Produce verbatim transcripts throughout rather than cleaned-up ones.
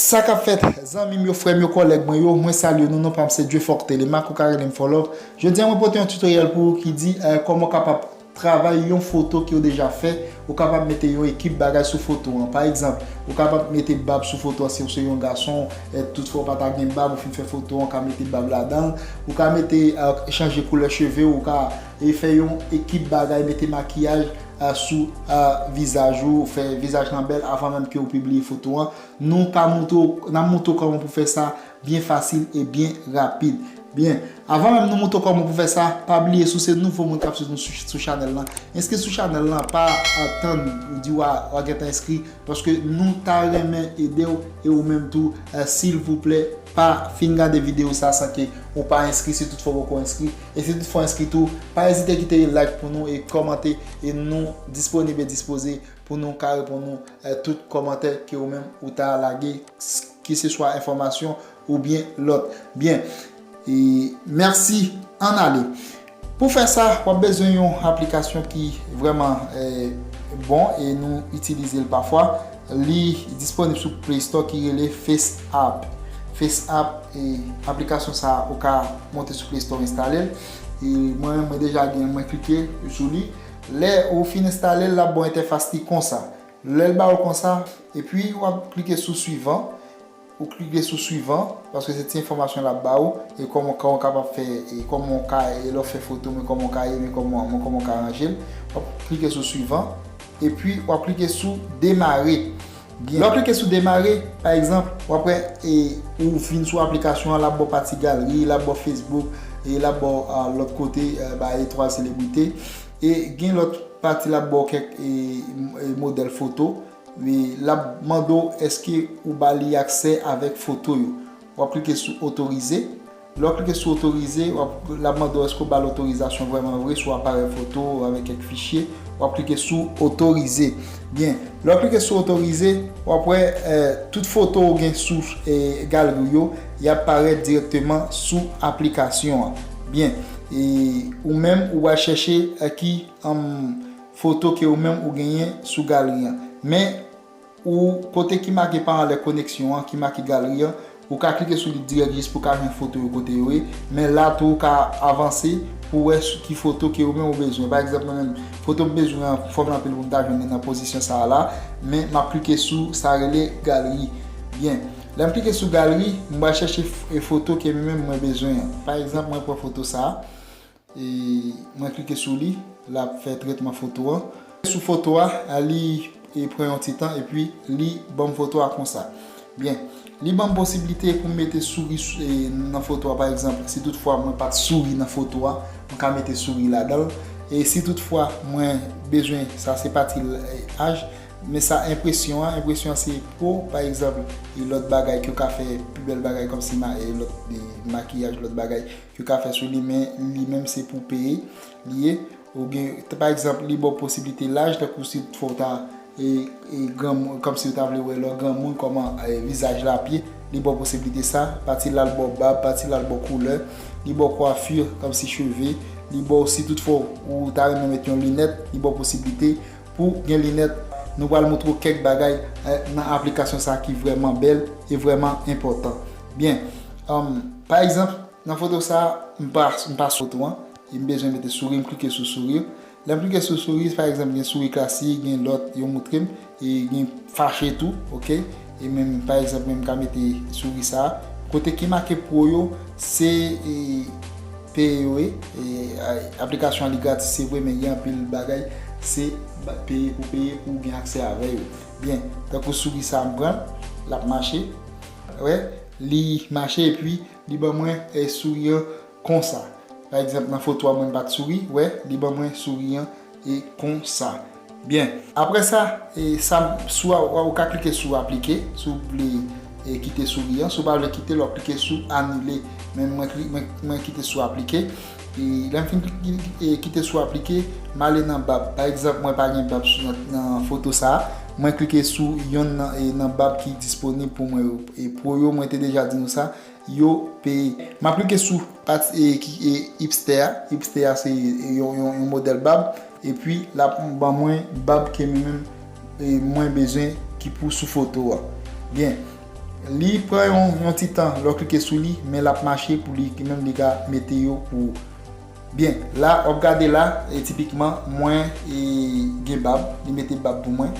Sa k ap fèt, zanmi m yo, frè m yo, kòlèg mwen yo, mwen salye nou, non pa m se Dieuforte Telemaque, ou ka rele m For Love. Jodi a, mwen pote yon tutoriel pou ou ki di eh, kòman w kapab travay yon foto ke w deja fè, ou kapab mete yon ekip bagay sou foto an. Pa egzanp, ou kapab mete bab sou foto an si w se yon gason, eh, toutfwa w pa ta gen bab, ou fin fè foto an, ou ka mete bab ladan l, ou ka mete, eh, chanje koulè cheve w, ou ka, eh, fè yon ekip bagay, mete makiyaj, eh, sou, eh, vizaj ou, fè vizaj lan bèl avan menm ke w pibliye foto an. Nou ka moutre w, n ap moutre w kòman pou fè sa byen fasil e byen rapid. Byen, avan menm nou moutre w kòman pou fè sa, pa bliye si w se nouvo moun k ap swiv nou sou, sou chanèl lan, enskri sou chanèl lan, pa atann ou di w a, w a gentan enskri, paske nou ta renmen ede w, e ou menm tou, eh, silvouplè, pa fin gade videyo sa san ke ou pa enskri, si toutfwa w poko enskri, e si toutfwa w enskri tou, pa ezite kite like pou nou e kòmante, e nou disponib e dispoze pou nou ka reponn ou, eh, tout kòmantè ke ou menm ou ta lage, s-, kiseswa enfòmasyon oubyen lòt. Byen, e mèsi, ann ale. Pou fè sa, w ap bezwen yon aplikasyon ki vrèman, eh, bon e nou itilize l pafwa. Li disponib sou Play Store ki rele FaceApp. FaceApp, e aplikasyon sa a, ou ka monte sou Play Store, enstale l. E mwen, mwen deja gen, mwen klike sou li. Lè ou fin enstale l, l ap ba w entèfas li konsa. Lè l ba w konsa, epi w ap klike sou swivan. Ou klike sou swivan, paske se ti enfòmasyon l ap ba w, e kòman, kòman w kapab fè, e kòman w ka, e lè w fè foto, men kòman w ka, e men kòman, men kòman w ka ranje l. W ap klike sou swivan, epi w ap klike sou demare. Byen. Lè w klike sou demare, pa egzanp, w ap wè, e, ou vin sou aplikasyon an, l ap ba w pati galri, l ap ba w Facebook, e l ap ba w, a, lòt kote, e, ba etwal selebrite. E gen lòt pati l ap ba w kèk, e, m-, e, modèl foto. E l ap mande w èske ou ba li aksè avèk foto yo. W ap klike sou otorize. Lè w klike sou otorize, w ap, l ap mande w èske w ba l otorizasyon vrèman vre sou aparèy foto avèk kèk fichye. W ap klike sou otorize. Byen, lè w klike sou otorize, w ap wè, eh, tout foto w gen sou, eh, galri w yo, y ap parèt dirèkteman sou aplikasyon an. Byen, e ou menm, ou pral chèche, eh, ki, um, foto ke ou menm ou genyen sou galri an. Men, ou kote ki make pa anlè koneksyon an, ki make galri an, ou ka klike sou li dirèk jis pou ka jwenn foto yo kote yo ye. Men la tou, ou ka avanse pou wè sou ki foto ke ou menm ou bezwen. Pa egzanp, mwen menm, foto m bezwen an, fò m anpil pou m ta jwenn li nan pozisyon sa a la. Men m ap klike sou sa rele galri. Byen. Lè m klike sou galri, m pral chèche f-, e foto ke mwen menm mwen bezwen an. Pa egzanp, mwen pran foto sa a. E mwen klike sou li, l ap fè tretman foto an. Sou foto a, li, e, pran yon ti tan, epi li ban m foto a konsa. Byen, li ban m posiblite pou m mete souri s-, e, nan foto a, pa egzanp, si toutfwa mwen pa t souri nan foto a, mwen ka mete souri ladan l. E si toutfwa mwen bezwen, sa se pati l, e, aj, men sa enpresyon an, enpresyon an se po, pa egzanp, e lòt bagay ke w ka fè, pi bèl bagay kòmsi ma-, e lòt, e makiyaj, lòt bagay ke w ka fè sou li, men li menm se pou peye li ye. Oubyen, t-, pa egzanp, li ba w posiblite laj, tankou si toutfwa w ta, e, e granmoun, kòmsi w ta vle wè lè w granmoun, kòman, e, vizaj la ap ye, li ba w posiblite sa, pati la l ba w bab, pati la l ba w koulè, li ba w kwafi, kòmsi cheve, li ba w, si toutfwa w ta renmen met yon linèt, li ba w posiblite pou gen linèt. Nou pral moutre w kèk bagay, e, nan aplikasyon sa ki vrèman bèl e vrèman enpòtan. Byen, um, pa egzanp, nan foto sa, m pa, m pa sou foto an, e m bezwen mete souri, m klike sou souri. Lè m klike sou souri, pa egzanp, gen souri klasik, gen lòt, yo moutre m, e gen fache tou, oke? E menm, pa egzanp, menm m ka mete souri sa a. Kote ki make pro yo, se, e, peye yo ye. E, a, aplikasyon an li gratis, se vre, men gen anpil bagay, se ba-, peye pou peye pou w gen aksè avè yo. Byen, tankou souri sa a, m pran l, l ap mache. Wè, li mache, epi li ban mwen, e, souri an konsa. Pa egzanp, nan foto a, mwen pa t souri, wè, li ban mwen souri an, e, konsa. Byen. Apre sa, e, sa, sou a, ou ka klike sou aplike, si w vle, e, kite souri an. Si w pa vle kite l, w ap klike sou anile. Men mwen kli-, mwen, mwen kite sou aplike. E lè m fin kli-, e, kite sou aplike, m ale nan bab. Pa egzanp, mwen pa gen bab sou, nan, nan foto sa a. Mwen klike sou yonn nan, e, nan bab ki disponib pou mwen yo. E pro yo, mwen te deja di nou sa, yo peye. M ap klike sou pati, e, ki, e, hipster a. Hipster a se, e, yon, yon, yon modèl bab. Epi, l ap ban mwen bab ke mwen menm, e, mwen bezwen ki pou sou foto a. Byen. Li pran yon, yon ti tan lè w klike sou li, men l ap mache pou li menm li ka mete yo pou ou. Byen, la, w ap gade la, e tipikman, mwen e, gen bab, li mete bab pou mwen.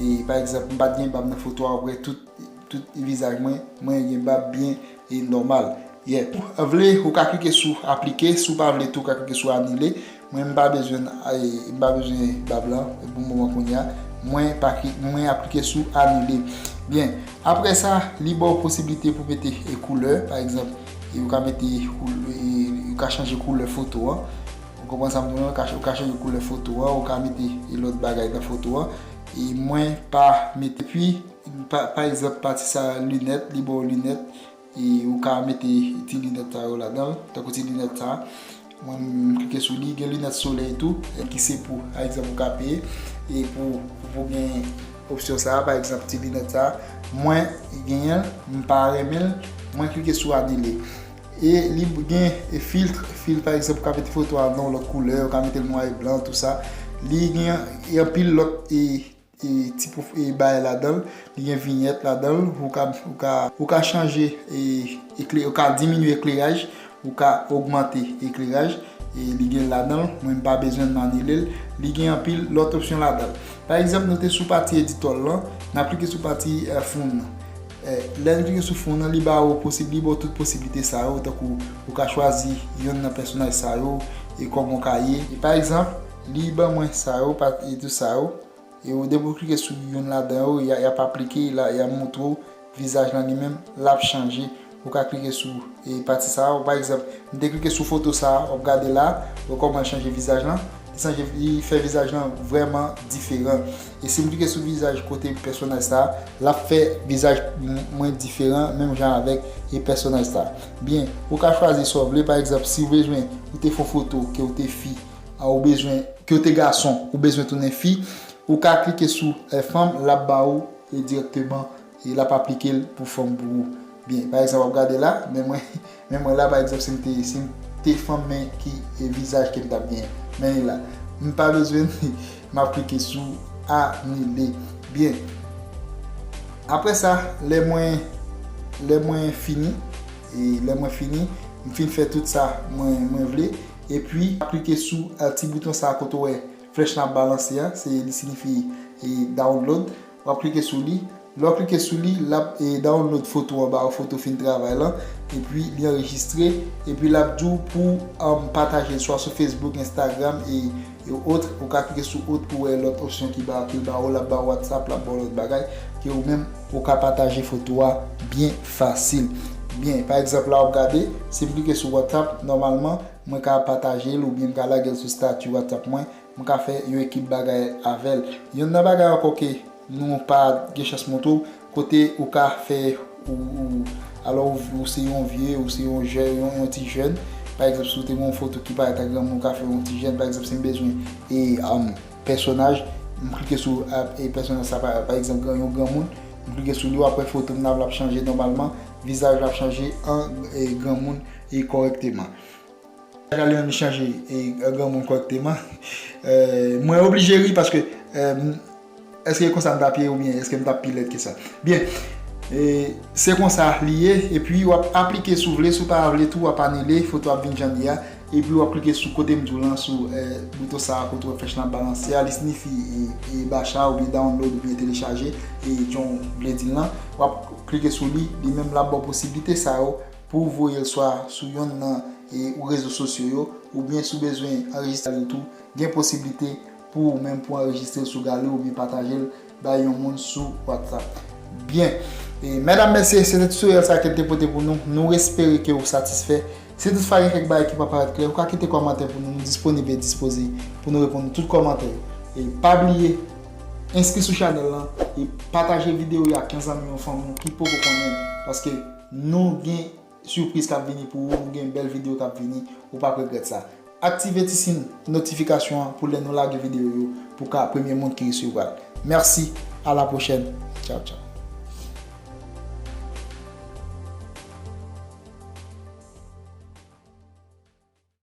E pa egzanp, m pa t gen bab nan foto a, w ap wè tout, tout vizaj mwen, mwen gen bab byen e nòmal. Yeah. Vle, ou ka klike sou aplike, si w pa vle tou, ou ka klike sou anile. Mwen, m pa bezwen, e, m pa bezwen bab lan pou moman kounye a. Mwen pa kli-, mwen ap klike sou anile. Byen, apre sa, li ba w posiblite pou mete e koulè, pa egzanp, e ou ka mete koul-, e, ou ka chanje koulè foto an. Ou konprann sa m di w lan? Ou ka, ou ka chanje koulè foto an, ou ka mete e lòt bagay nan foto an. E mwen pa mete, epi, pa, pa egzanp, pati sa, linèt, li ba w linèt, e ou ka mete ti linèt sa yo ladan l, tankou ti linèt sa. Mwen, m klike sou li, gen linèt solèy tou, e ki se pou, pa egzanp, ou ka peye, e pou, pou, pou gen opsyon sa, pa egzanp, ti linèt sa, mwen genyen l, m pa renmen l, mwen klike sou anile. E li gen e filtre, filtre, pa egzanp, ou ka mete foto a nan yon lòt koulè, ou ka mete l nwa e blan, tou sa. Li gen e anpil lòt e, e ti pwof-, e bagay ladan l. Li gen vinyèt ladan l, ou ka, ou ka, ou ka chanje e, ekle-, ou ka diminye ekleraj, ou ka ogmante ekleraj, e li gen ladan l, mwen m pa bezwen m anile l. Li gen anpil lòt opsyon ladan l. Pa egzanp, nou te sou pati editò lan, n ap klike sou pati, e, fon nan. E, lè n klike sou fon nan, li ba ou posib-, li ba w tout posiblite sa yo, tankou ou ka chwazi yonn nan pèsonaj sa yo, e kòman w ka ye. E pa egzanp, li ban mwen sa yo, pa, e tout sa yo. E ou depi w klike sou youn ladan yo, y a, y ap aplike, la, y ap montre w vizaj lan li menm, l ap chanje. Ou ka klike sou, e, pati sa yo. Pa egzanp, m te klike sou foto sa, w ap gade la, wè kòman l chanje vizaj lan. Li chanje, li fè vizaj lan vrèman diferan. E si m klike sou vizaj kote pèsonaj sa, l ap fè vizaj m-, mwen diferan, menm jan avèk e pèsonaj sa. Byen, ou ka chwazi sa w vle, pa egzanp, si w bezwen, ou te fè yon foto ke w te fi, a, ou bezwen, ke w te gason, ou bezwen tounen fi, ou ka klike sou, e, fanm, l ap ba ou, e, dirèkteman, e l ap aplike l pou fanm pou ou. Byen, pa egzanp, w ap gade la, men mwen, men mwen la, pa egzanp, si m te, si m te fanm, men ki, e, vizaj ke m t ap genyen. Men li la. M pa bezwen, m ap klike sou anile. Byen. Apre sa, lè mwen, lè mwen fini, e lè mwen fini, m fin fè tout sa mwen, mwen vle, epi klike sou, e, ti bouton sa kote w wè flèch lan ap balanse a, se li siyifi, e, download. W ap klike sou li. Lè w klike sou li, l ap, e, download foto an ba ou, foto fin travay lan, epi li anrejistre, epi l ap di w pou, um, pataje l swa sou Facebook, Instagram, e, e autres. Ou ka klike sou autres pou wè lòt opsyon ki ba, ki l ba ou, l ap ba ou WhatsApp, l ap ba ou lòt bagay, ke ou menm, ou ka pataje foto a byen fasil. Byen, pa egzanp, la w ap gade, si m klike sou WhatsApp, nòmalman, mwen ka pataje l oubyen m ka lage l sou stati WhatsApp mwen, mwen ka fè yon ekip bagay avè l. Youn nan bagay ankò ke nou pa gen chans montre w, kote ou ka fè ou, ou alò ou, ou se yon vye, ou se yon jè, yon, yon ti jèn. Pa egzanp, si w te gen yon foto ki parèt an granmoun, ou ka fè yon ti jèn. Pa egzanp, si m bezwen e, um, pèsonaj, m klike sou, a, e pèsonaj sa, pa, pa egzanp, gran, yon granmoun, m klike sou li, w ap wè foto m nan l ap chanje nòmalman, vizaj la ap chanje an, e, granmoun e kòrèkteman. Vizaj la li menm li chanje e, an granmoun kòrèkteman. E, mwen oblije ri paske, e, èske e konsa m t ap ye oubyen èske m t ap pi lèd ke sa? Byen, e, se konsa li ye, epi w ap aplike si w vle, si w pa vle tou, w ap anile, foto ap vin jan li ye a, epi w ap klike sou kote m di w lan, sou, e, bouton sa a, kote w wè flèch lan ap balanse a, li siyifi, e, e, bacha oubyen download oubyen telechaje, e, jan w vle di l lan. W ap klike sou li, li menm l ap ba w posiblite sa yo, pou w voye l swa sou yonn nan, e, ou rezo sosyo yo, oubyen si w bezwen anrejistre l tou, gen posiblite pou ou menm pou anrejistre l sou galeri oubyen pataje l bay yon moun sou WhatsApp. Byen, e, medam, mesye, se te tutorial sa ke m te pote pou nou. Nou espere ke w satisfè. Si toutfwa gen kèk bagay ki pa parèt klè, ou ka kite kòmantè pou nou. Nou disponib e dispoze pou nou reponn tout kòmantè yo. E pa bliye, enskri sou chanèl lan e pataje videyo yo ak yon zanmi, yon fanmi w ki poko konnen, paske nou gen sipriz k ap vini pou ou, nou gen bèl videyo k ap vini, ou p ap regrèt sa. Aktive ti siy notifikasyon an pou lè nou lage videyo yo, pou w ka premye moun ki resevwa l. Mèsi, a la pwochèn. Tchaw, tchaw.